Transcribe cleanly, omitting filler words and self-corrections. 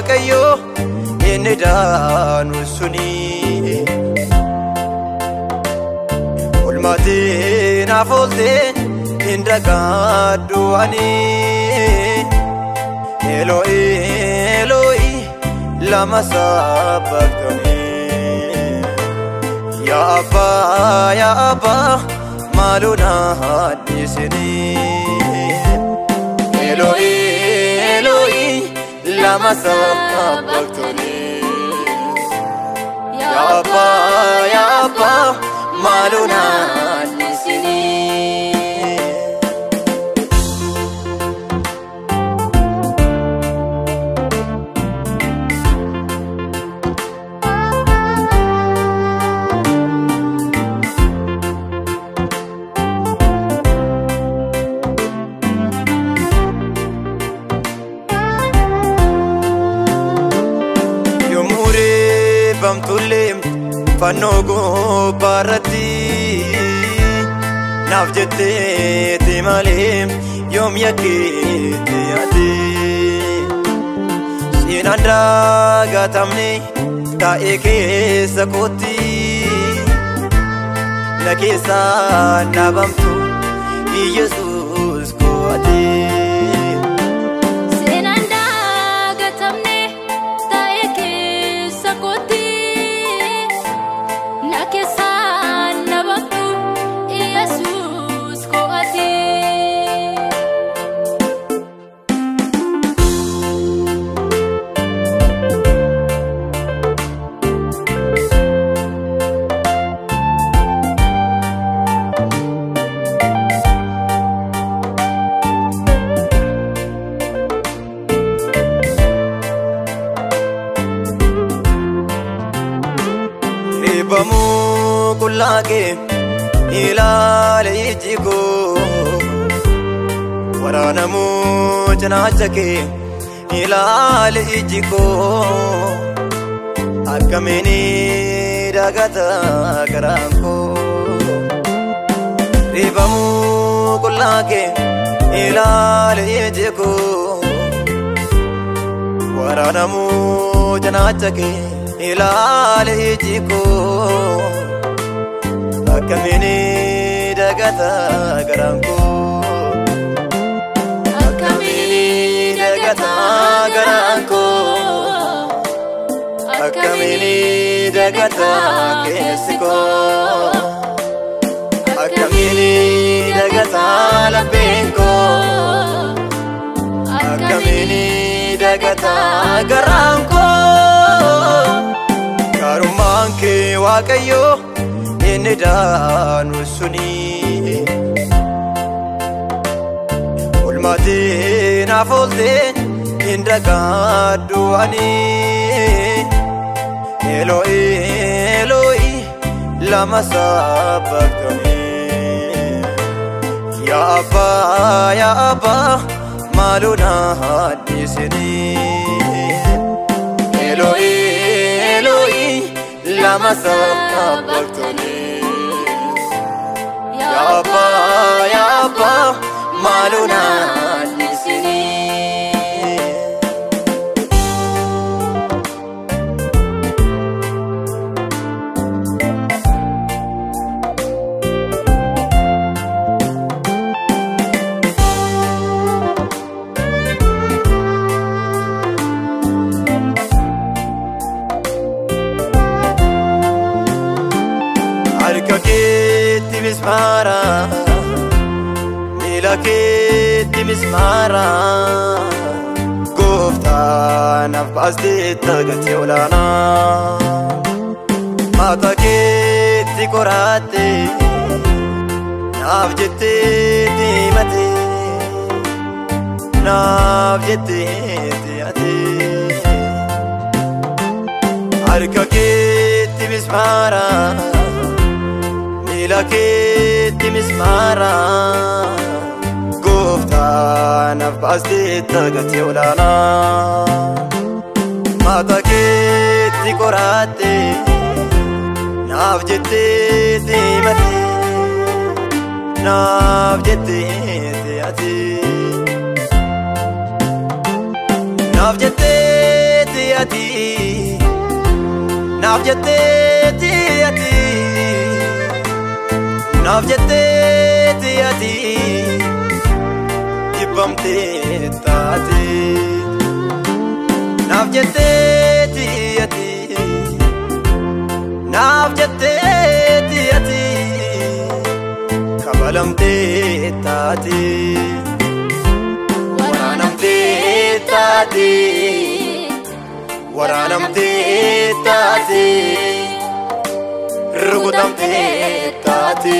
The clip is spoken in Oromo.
Waaqayyo inni daanu suni. Olmaatiin hafooltee hin dagaadhu ani. Eloi, Eloi, lama sabaqtani. Ya Abba, ya Abba, maaloo na dhiisini. Eloi, Eloi, lama sabaqtani. Ya Abba, ya Abba, maaloo na dhiisini. Fannoo gubbaarratti naaf jetteeti malee yoom yakkeetti ati. Seenaan dagatamne taa'ee keessa kootti na keessaa dhaabamtu Yesuus koo ati. Seenaan dagatamne taa'ee keessa kootti. Yesus koo ati. Reebamuu qullaa kee ilaale iji koo, waraanamuu cinaacha kee ilaale iji koo, akkamiin dagata garaan koo. Reebamuu qullaa kee ilaale iji koo, waraanamuu cinaacha kee ilaale iji koo, akkamiin dagata garaan koo. Akkamiin dagata garaan koo. Akkamiin dagata keessi koo. Akkamiin dagata lapheen koo. Akkamiin dagata garaan koo. Gaarummaan kee Waaqayyo inni daanu suni. Olmaatiin hafooltee hin dagaadhu ani. Eloi, Eloi, lama sabaqtani. Ya Abba, ya Abba, maaloo na dhiisini. Eloi, Eloi, lama sabaqtani. Ya Abba, ya Abba, maaloo na dhiisini. Harka keetti mismaara, miila keetti mismaara, gooftaa naaf baasteetta gatii olaanaa. Mataa keetti qoraatte, naaf jettee diimate, naaf jettee diimate. Harka keetti mismaara, miila keetti mismaara, gooftaa naaf baasteetta gatii olaanaa. Mataa keetti qoraatte, naaf jettee diimate, naaf jettee diimate. Naaf jettee Naaf jetteeti ati, naaf jetteeti ati, jibbamtee taate. Naaf jetteeti ati, naaf jetteeti ati, kabalamtee taate. Waraanamtee taate, waraanamtee taate, rukutamtee taate.